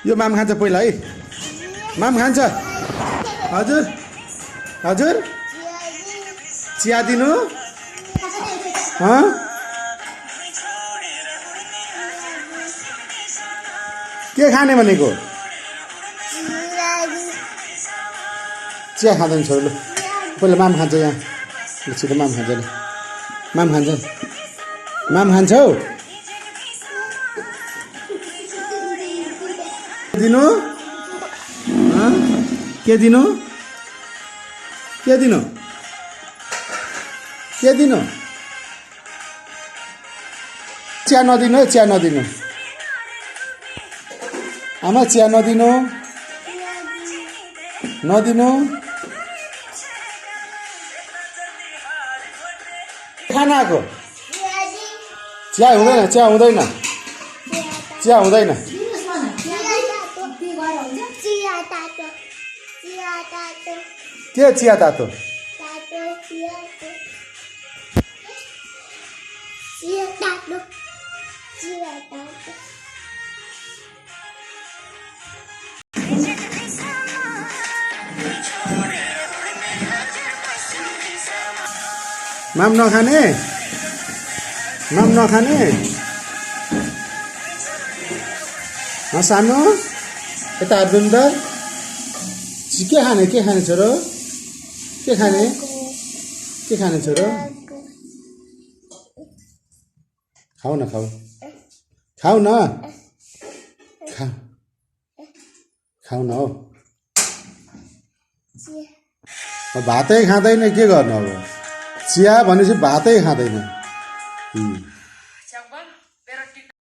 यो माम खान्छ पहिला है माम खान्छ हजुर हजुर चिया दिनु के खाने भनेको चिया खाँदैन छोरो लु पहिला माम खान्छ यहाँ ल छिटो माम खान्छ ल माम खान्छ माम खान्छौ दिनु के दिनु के दिनु के दिनु चिया नदिनु है चिया नदिनु आमा चिया नदिनु नदिनु खाना आएको चिया हुँदैन चिया हुँदैन चिया हुँदैन के चिया तातो माम नखाने माम नखाने सानो यता हात के खाने छोरो के खाने छोरो खाऊ न खाऊ खाऊ न खाऊ न हो भातै खाँदैन के गर्नु अब चिया भनेपछि भातै खाँदैन